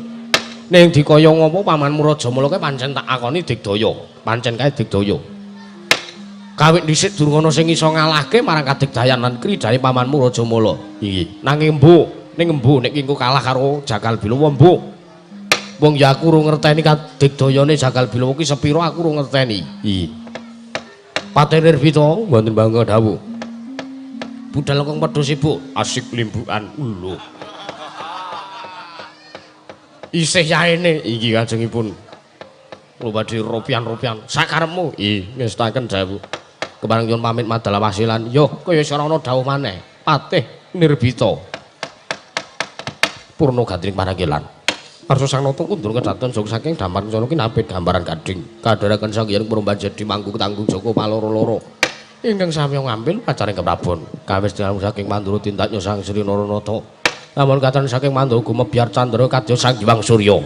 Ning dikaya ngopo pamanmu Rajamala kae pancen tak akoni digdaya. Pancen kae digdaya. Kawit dhisik durung ana sing iso ngalahke marang kadigdayan lan kridane pamanmu Rajamala. Inggih. Nanging mbuh, ning mbuh nek engko kalah karo Jakal Bilawa mbuh. Wong ya aku urung ngerteni kadigdayane Jagal Bilawa ki sepira aku urung ngerteni. Iya. Patih Nirbita wonten bangga dawuh. Budal kang padha sibuk asik limbukan lho. Isih yaene iki kajengipun. Kula badhe ropian-ropian sakarepmu. Ih, ngestaken dawuh. Kepareng nyuwun pamit madal wasilan. Yo, kaya wis ora ana dawuh maneh. Patih Nirbita. Purna gandring parangkilan. Arsa sang nata kundur kedaton jog saking damar kencana kinapit gambaran gading. Kadharaken Sang Hyang Purba jadi manggung tanggung joko paloro-loro. Ingkang sami ngambil pacaring keprabon. Kawis dalam saking Mandura tindak Sang Sri Naranata. Namun katan saking Mandura gumebyar candra kadya Sang Hyang Surya.